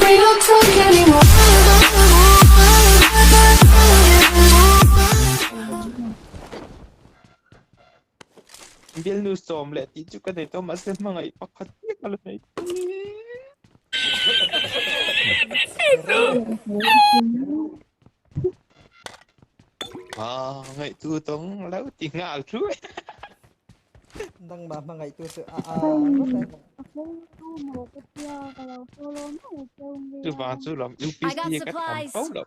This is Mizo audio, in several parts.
We don't talk anymore. Bialnu sawm leh tih chu ka nei tawh mahse hmangaih pakhat vek a la nei. Hmangaih tu tawng lo ti nghal thu. Nangmah hmangaih tu chu a a ngawt a. Chuvang chu lawm UPC ka tham fo lo.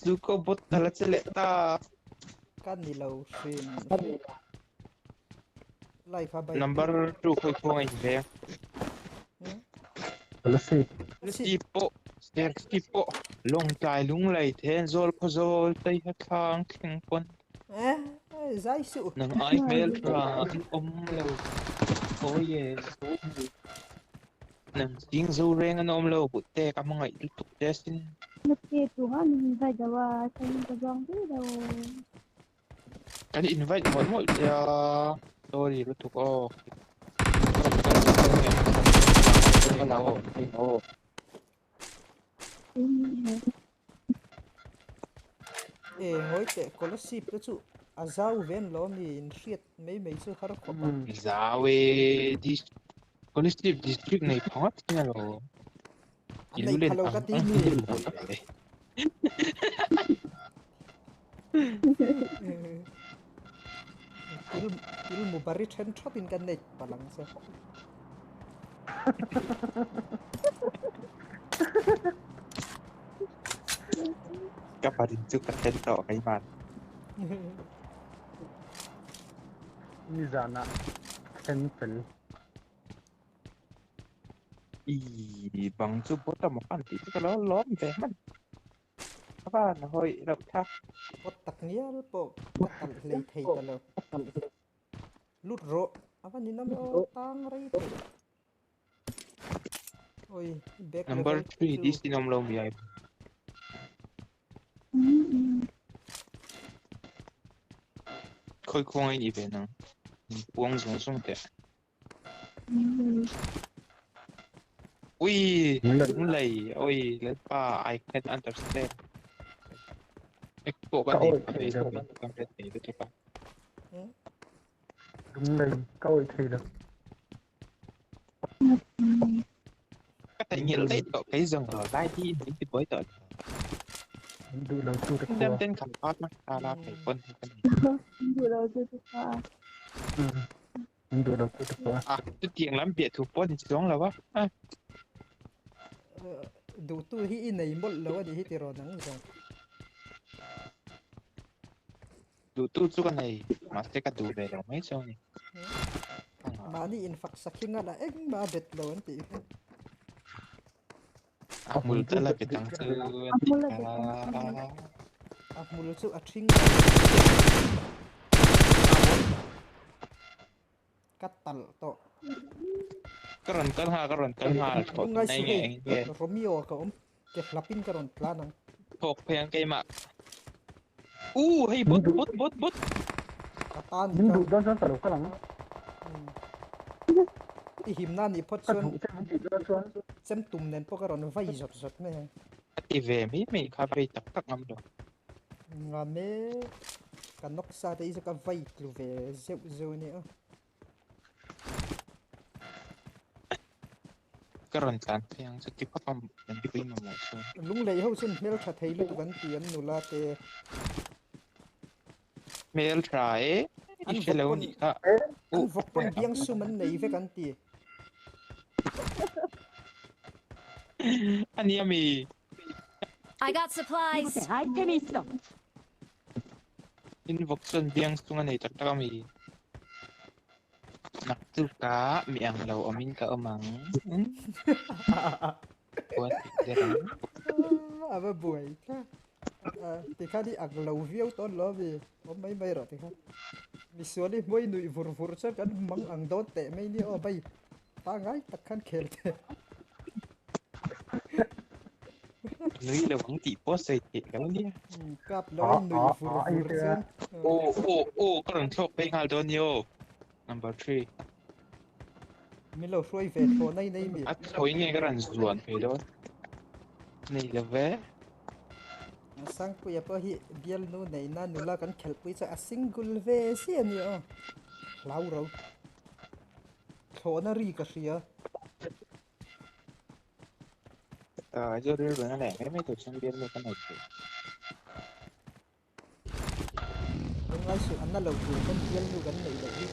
Zuko bot a la che leh ta. Ka ni lo hrim. Lai kha bai. Number 2 khoi khuang a in ve. Lasi pawh Serchhip pawh Lawngtlai Lunglei Thenzawl Khawzawl Taiha Thlang thleng pawn. Eh, zai suh. Nang ai hmel tha an awm lo. Oh yeah. Nang zing zo reng an awm lo butte ka hmangaih lutuk che sin. Nute tunga min invite lo a, chuan ka zuang ve lo. Kan invite mawlh mawlh che a, sorry lutuk aw. E ngawi teh Kolasib te chu a zau ve an lo ami in hriat mai mai chu har khawp a. Zau e Kolasib district nei pha ngawt hian alo An nei pha lo ka ti mi. Il mubari then thawt in kan nei palang che. Ka parin chu ka then tawh keimah. Nizanah then fel. I bang chu bawt a maw khan tih chu ka lo lawm ve hman. Ka van hawi loh tha. Bawt tak ngial pawh ka talh hlei thei ta lo. Lut rawh a va ninawm e aw tang rei thei. Oi back Number level 3 chu. this in awm lo mi ai. Khawi khuang in i ve nang. Puang zung zung teh. Ui, lunglei, oi, lalpa, I can understand. Ek pawh ka Ka nei awih thei lo. ka hre thei lutuk a. Lunglei ka awih thei lo. Ka theihnghilh daih tawh kei zawng lo lai hi min ti buai tawh. Min duh lo tu te Dem khua. ten khan pat na ta la thei pawn hi ka nei. Duh lo tu te khua. Min duh lo tu te khua. A chutiang lam piah thu pawh ni chuang lo a. Duh tu hi i nei mawlh lo a nih hi tiraw nang zawng. Duh tu chu ka nei mahse ka duh ve lo mai chu a ni. Mahni infak sak hi ngala engmah a bet lo an tih kha. A hmul te la bet ang chu an tih kha. A hmul chu a ṭhing lo. Ka talh tawh. Ka rawn kal nghal ka rawn kal nghal Thawk ngai suh hei Romeo ka awm ke hlap in ka rawn tlan ang. Thawk phei ang keimah. U hei bot bot bot bot. Ka tan Min duh dawn chuan ka lo kal ang. I himna nih phawt chuan Ka duh che min tih dawn chuan. Chem tum nen pawh ka rawn vai zawt zawt mai ang. Ka ti ve mai mai kha vei tak tak ngam lo. Nga me ka nawk sa te hi chu ka vai tlu ve zeuh zeuh a nia. Ka rawn tlan phei ang chu ti phawt ang kan pui mamawh chu. Lunglei ho chuan hmeltha thei lutuk an ti an nula te. Hmeltha e i hre lo nih kha. An vawk pawn biang sum an nei vek an ti. A nia mi. I got supplies. In vawk chuan biang sum a nei tak tak a mi. Nak chu ka mi ang lo awmin ka awm ang. Buai der ang. A va buai kha. Tikhan i ak lo viau tawn lo mi. Awm mai mai rawh tikhan. Misual i hmuai nuih vur vur chuan kan mang ang dawn teh mai nia aw bai. Pangai tak khan khel teh. Nui lo ang tih pawh sawi theih lo nia. Kap lo i nuih vur vur chuan. Aw aw aw ka rawn thlawk phei nghal dawn nia aw. Number 3. Min lo hruai ve thlawh nai nei mi. A thawi nge ka rawn zuan phei dawn. Nei lo ve. Sangpuia pawh hi bialnu neihna nula kan khelhpui chu a single ve si a ni aw. Hlau ro. Thlawhna ri ka hria. Ah, chu rilru na leh mai mai tur chuan bialnu ka nei thei. Lungngai suh an na lo tur pawn bialnu kan neih loh hi.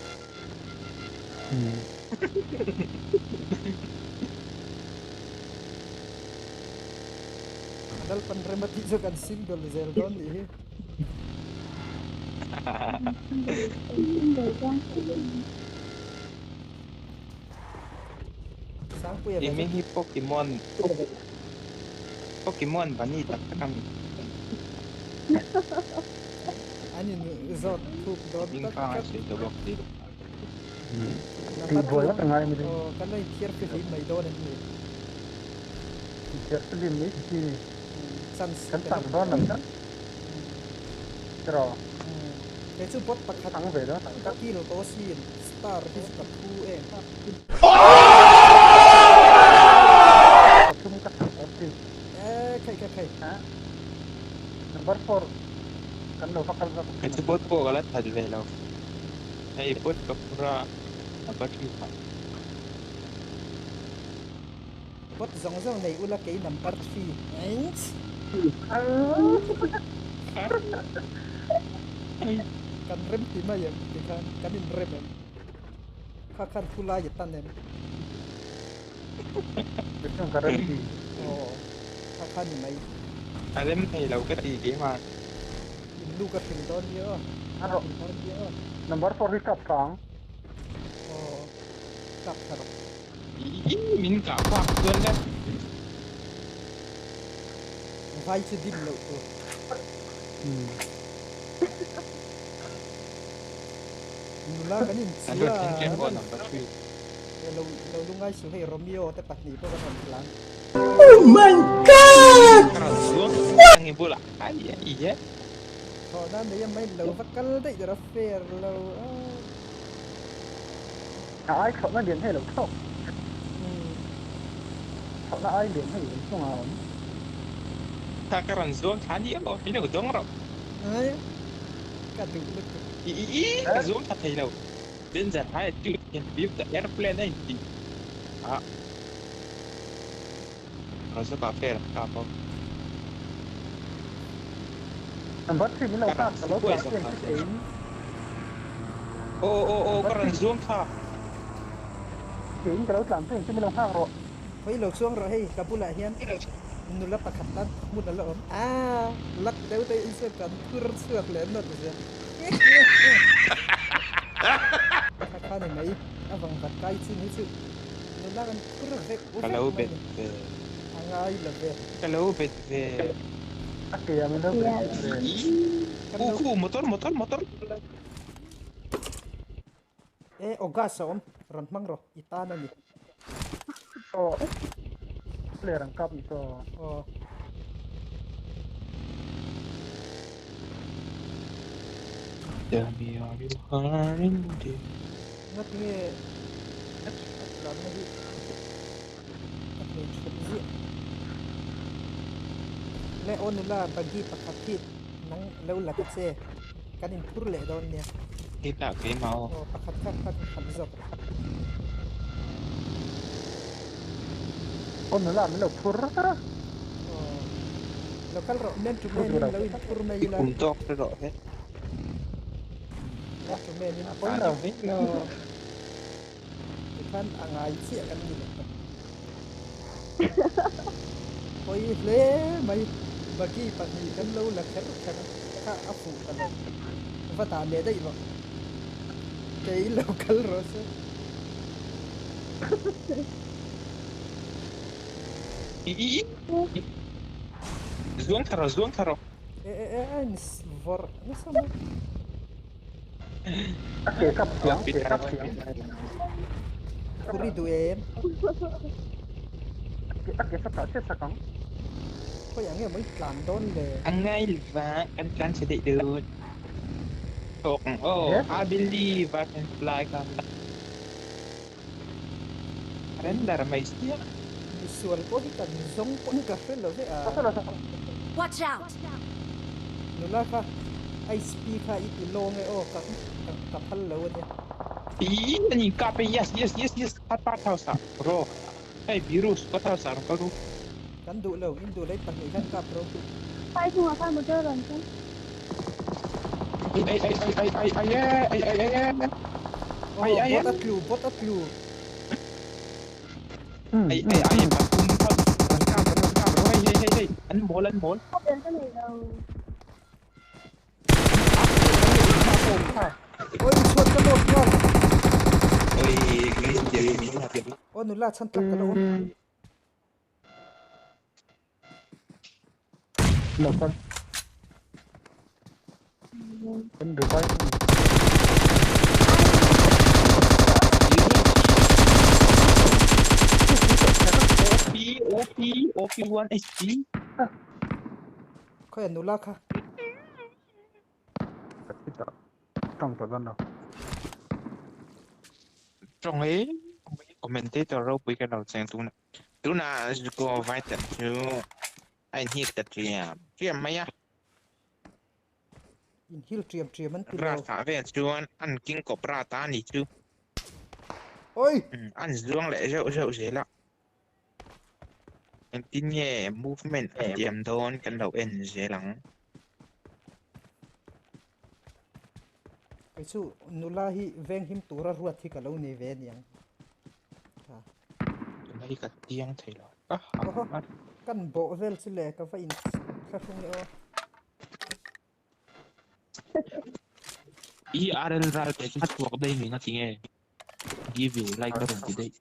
Lalpan rem a tih chu kan single zel dawn nih hi. Sangpuia I hming hi Pokemon Pokemon bunny tak tak a mi. An in zawt thuk dawn Hming tak kha tak. a sawi tawh bawk si. Tih buai vak a ngai a mi ding. Aw kan la inthiar fihlim mai dawn em ni? Inthiar fihlim mai chi. Chance Kan chang dawn lo tlat. Tiraw? Kei chu bot pakhat Chang ve dawn lo ka tlat. kill tawh asin star hi chu ka phu em. Pathum ka chang tawh asin. Eh khai khai khai. Ha? Number four kan lo va kal zawk Kei chu bot pawh ka la that ve lo. Hei bot ka phur a, a battery phah. Bot zawng zawng nei ula kei number 3. Kan rem ti mai em ti khan kan in rem em kha khan thu lai a tan em. Kei chuan ka rem ti. Aw kha khan ni mai. A rem thei lo ka ti keimah. In nu ka hrilh dawn nia aw. A rawh number 4 hi kap thla ang. Aw kap thla rawh. Ih min kah phak chuan le. Vai chu dim loh tur. Nula kan in An chhia rawn thleng tlem a aw number 3. Lo lo lungai suh hei Romeo te pahnih pawh kan rawn tlan. Oh my god! Ka rawn zuang ang i bulah ai ai e. Thawhna nei a mai lo va kal daih tur a fair lo a. A ai thlawhna lian hei lo thlawk. Thlawhna ai lian hei in chungah a awm. Kha ka rawn zuang thla ni emaw min lo dawng rawh. Ai ka duh lutuk. I i i ka zuang thla thei lo. Danger high altitude can view the airplane a inti a. Razuka fair ka pawh. Number 3 min lo Ka nghak rawn ka lo huai tlan zawk em kha chu chuan. keiin. Aw aw aw ka Number rawn 3 zuang thla. Keiin ka lo tlan em chu min lo nghak rawh. Hawi lo chuang rawh hei ka bulah hian nula pakhat tan hmun a la awm a luck deuh te in chuan kan phur chhuak leh nawlh zel. Kha kha ni mai a vang vat kai chin hi chu nula kan phur vek Ka vek lo mai bet ni. ve. A ngai lo ve. Ka lo bet ve. A ke ah min lo bet ve. Kan Khu lo khu motor motor motor. E aw gas a awm rawn hmang rawh i tan a ni. Aw player an kap ni chaw. Aw. Tell me are you hurting dear. Ngat nge a tlanna hi a hmei that ziah. Le aw nula buggy pakhat hi nang lo la ta che kan inphur leh dawn nia. Hetah keimah aw. Aw pakhat kha kha khat zawk rawh. Aw nula min lo phur rat a. Aw lo kal rawh men to Phur men duh in lo. lo inphur mai I ila. kum tawk te rawh he. Men to men in. A pawi lo. Vek lo. Tikhan a ngai chiah kan ni leh tawh. Pawi hle mai buggy pahnih kan lo la kher kher kha a fuh ta lo. Va dah leh daih rawh. Kei lo kal rawh se. I i i. Zuang thla rawh zuang thla rawh. E e e a in vawrh nasa mai. A ke kap thiang ke kap thiang. Phuri duh em? A ke sa tah chiah chak ang. Khawiah nge maw i tlan dawn le? A ngai lova kan tlan chhe daih dawn. Thawk ang aw. I believe I can fly ka. Surrender mai sia. Misual pawh hi kan zawng pawn ka hre lo ve a. Watch out! Nula kha HP kha i ti lawng e aw ka ka phal lo ania. Ih ani kap e yes yes yes yes khat pa thau sa ro hei virus ka thau sa ro ka ru. Kan duh lo in duh lei pahnih khan kap ro. Pai hnungah khan motor rawn kal. Ai ai ai ai ai ai ai ai ai ai. Ai ai bot a tlu bot a tlu. Ai ai ai pathum kha an kap ro kap ro hei hei hei hei an mawl an mawl. Khawvel ka nei lo. Oi chhuat ka load nghal. Oi grace tiang min la tiang. Aw nula chhan tlak ka lo awm. Lo kal. Kan revive. OP OP OP 1 HP. Khawi nula kha. Tawng tawh dawn lo. Tawng e commentator ropui ka lo cheng tuna. Tuna Zuko Vital chu a inhik ta triam triam mai a. Inhil triam triam an ti lo. Rasta vel chuan an king cobra ta ni chu. Oi! An zuang leh zeuh zeuh zel a. Engtin nge movement a tiam dawn kan lo en zel ang. Kei chu nula hi veng him tura ruat hi ka lo nei ve aniang. Tuna hi ka tiang thei lo. Ka ha. Kan bawh vel chu le ka va in thlahrung leh aw. ERL ral te chu chhuak daih mai nga tinge give you like a rawn ti daih.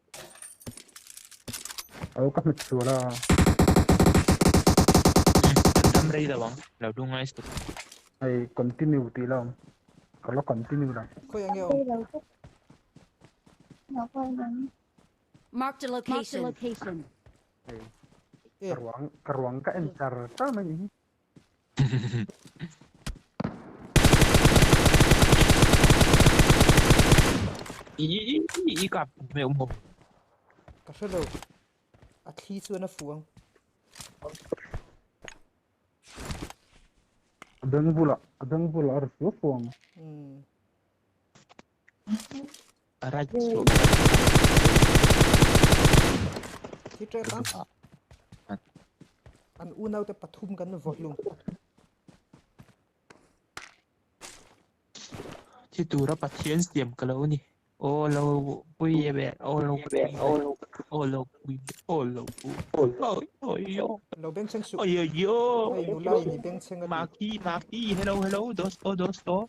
Aw ka hmet sual a. Kan dam rei lo ang lo du ngai suh. Hei continue tih la awm. Ka la continue lo. Khawi ang nge awm? Marked a location. Hei ka ruang ka ruang ka en char char mai ni hi. I kap me um ho. Ka hre lo. A thli chuan a fuang. A beng bulah a beng bulah a ri fua fuang. A right chu. Thi tep a. An unau te pathum kan vaw hlum. Thi tura Pathian siam ka lo ni. Aw lo pui e be, aw lo pui e, aw lo pui, aw lo pui, oi oi oi. Lo beng chheng suh. Oi oi oi. Hei nula in i beng chheng a ti. Maki maki hello hello dosto dosto.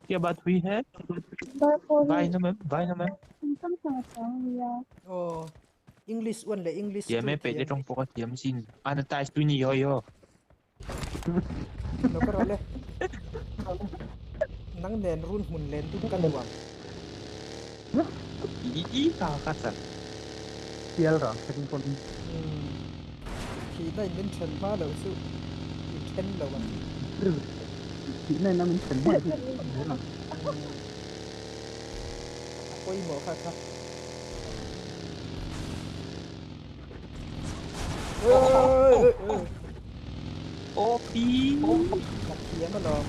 Kya baat hui hai? Vai na ma'am, vai na ma'am. Aw English 1 leh English 2 Thiam e, peih te tawng pawh ka thiam sin. Ana tais tui ni hawi aw. Lo ka rawh le. Nang nen run hmun len dun ka nuam. I i ka ka chan. Pial ran second pawn. Thihna in min then hma loh chu in then lo ang. Thihna in a min then hma loh chu in then ang. A pawimawh kha kha. OP. Ka thiam alawm.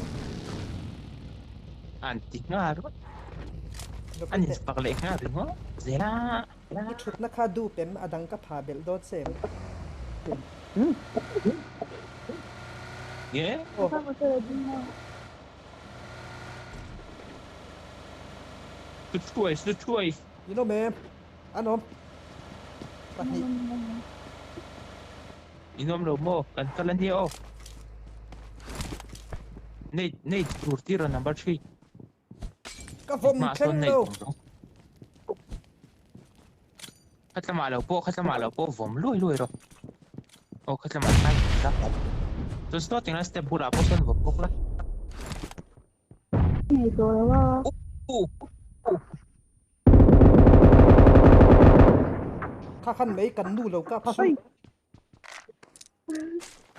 An ti nghal rawt. An inchpak leh nghal ringawt zel a. I thutna kha duh pem a dang ka pha belh dawn che em? Nge? Aw. Su thuai, su thuai. In awm em? An awm. Pahnih. In awm lo maw? Kan kal a nia aw. Nei, nei tur tir a number 3. Ka vawm thleng lo. Khatlamah lo pawh, khatlamah lo pawh vawm luai luai rawh. Aw khatlamah sai la. Chuan saw tinga step bulah pawh sawn vawm bawk la. Nei tawh lo a. Kha khan mai kan nu lo kap su.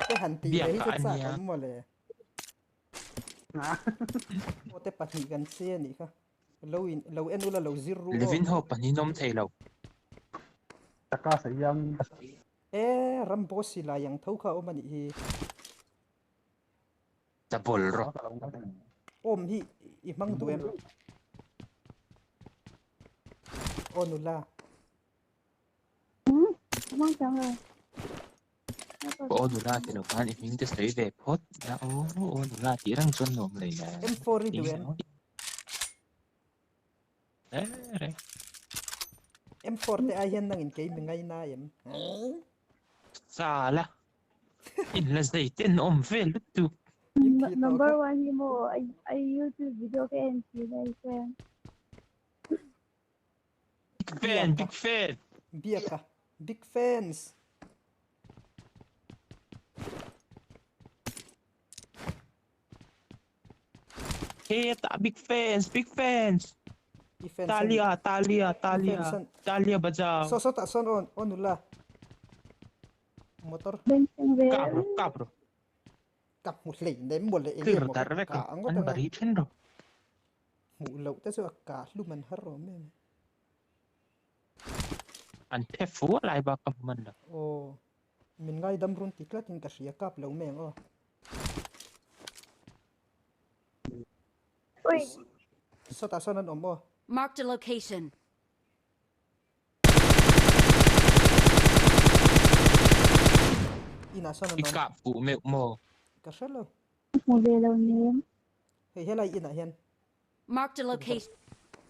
Te han ti ve hi chu chak awm mawle. Aw te pahnih kan che anih kha. Lo in lo en ula lo zir ru aw. Levin ho pahnih in awm thei lo. Taka sayang. E Rambo silai ang tho kha awm a nih hi. Double rawh. Awm hi i hmang duh em? Aw nula. Hmang chang lo. Aw nula ti lo khan i hming te sawi ve phawt la aw aw nula tih reng chuan nuam lei le. M4 i duh em? M4 te ai hian nangin kei mi ngaina em? Sala. In la zei ten awm vel lutuk. Number one hi maw I YouTube video ka en thin a i fan. Big fan, big fan. Biaka, big fans. Hetah big fans, big fans. I fans Talia, Talia, Talia. Talia bajao. So so tah sawn aw aw nula. Motor. Kap ro, kap ro. Ka hmu hlei nem maw le eng Clear emaw dar vek ka ro. ngawt An anga. bari then ro. Hmuh loh te chu a ka hlum an har awm em. An phe fu a lai bak ka hmu man lo. Aw. Min ngaidam run ti tlat in ka hria kap lo mai ang aw. Ui. Sawtah sawn an awm aw. Marked a location. Inah sawn an I awm. kap fuh meuh maw? Ka hre lo. Hmu ve lo nem. Hei helai inah hian. Marked a location.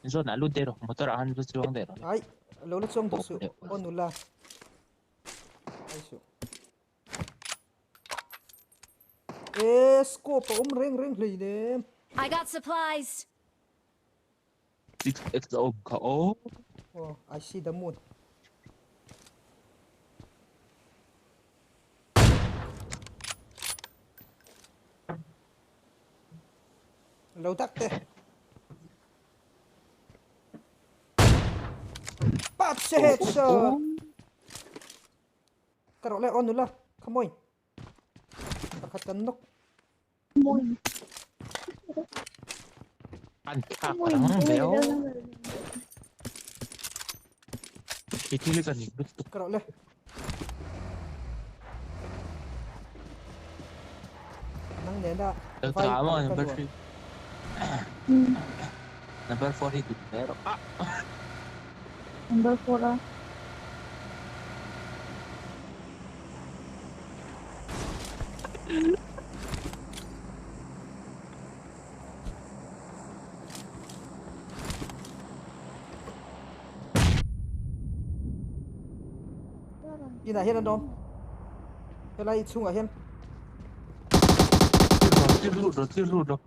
Zawn ah lut daih rawh, motor ah khan va chuang daih rawh. Ai, lo la chuang duh suh. Aw nula. Ai suh. E scope a awm reng reng hlei nem. I got supplies. 6x a awm kha aw. Oh, I see the moon. Lo dak te. Pap se headshot. Ka rawh le aw nula khamuai pakhat kan nawk. An thlak rang ve aw. Khi thil ka ning lutuk. Ka rawh le. Nang nena vai number 3. Number 4 hi duh hle rawh. Ah. Number 4 a. Inah hian an awm. Helai chhungah hian. Tir lut rawh, tir lut rawh.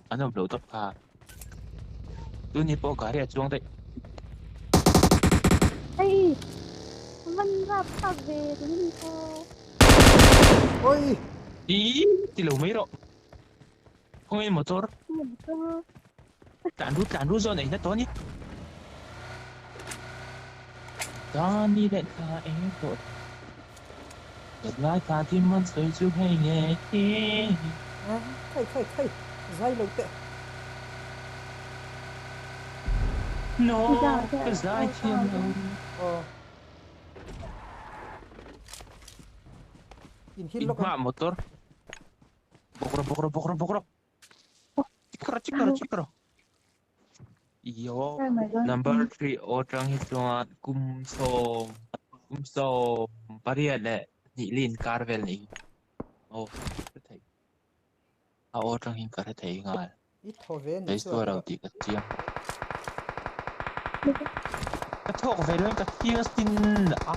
An awm lo tawp kha. Tuni pawh gari a chuang daih. Hei! Van rap thlak ve tuni kha. Oi! Ih, ti lo mai rawh. Khawngaih motor. Motor. Tlan ru tlan ru zawn eina tawh a ni. Dani leh thla eng tawh. Tunlai thla thim an sawi chu hei nge hi. Khai khai khai zai lo teh. No ka zai thiam lo. Aw. In hil lawk a. In hma motor. Bawk rawh bawk rawh bawk rawh bawk rawh. Chikro chikro chikro. Yo number 3 aw tang hi chuan kum sawm kum sawm pariat leh hnih lin kar vel ni. Aw ka thei. A aw tang hin ka hre thei nghal. I thaw ve ni chuan. Lo tih ka chiang. Ka thawk ve loin ka thil sin a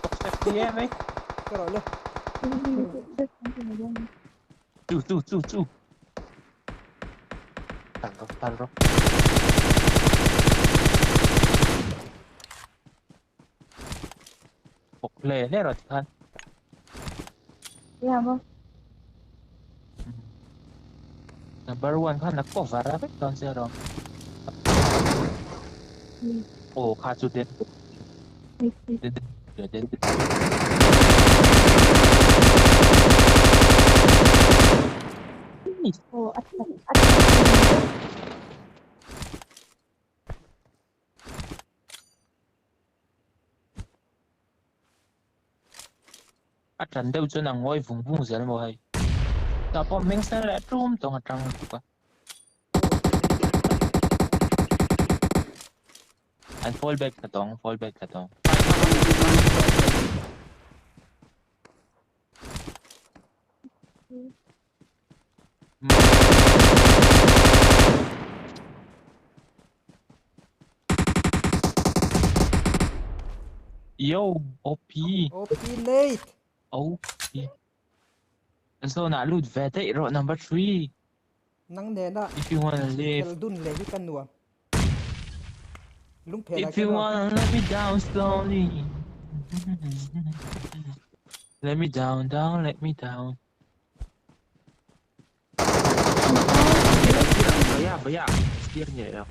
tok step thei em mai. Ka rawh le. Chu chu chu chu. Tan rawh tan rawh. Bawk hle hle rawh tikhan. Ya maw. Number 1 khan a cover a vek dawn che rawh. Aw kha chu den. Den den den. Aw a that a that. A ṭan deuh chuan a ngawi vung vung zel maw hei. Tah pawh hming sen leh tum tawng a ṭang lutuk a. An fall back thla tawng, fall back thla tawng. Yo, OP. OP Nate. OP. Zone ah lut ve daih rawh number 3. Nang nena If you wanna live. Khel dun leh hi ka nuam. Lung phel If you wanna let me down slowly. Let me down, down, let me down. Baya, baya. Steer niya yun.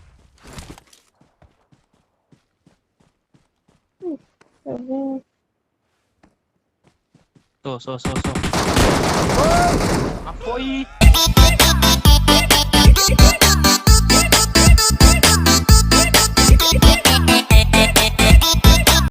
So, so, so, so. Apoy!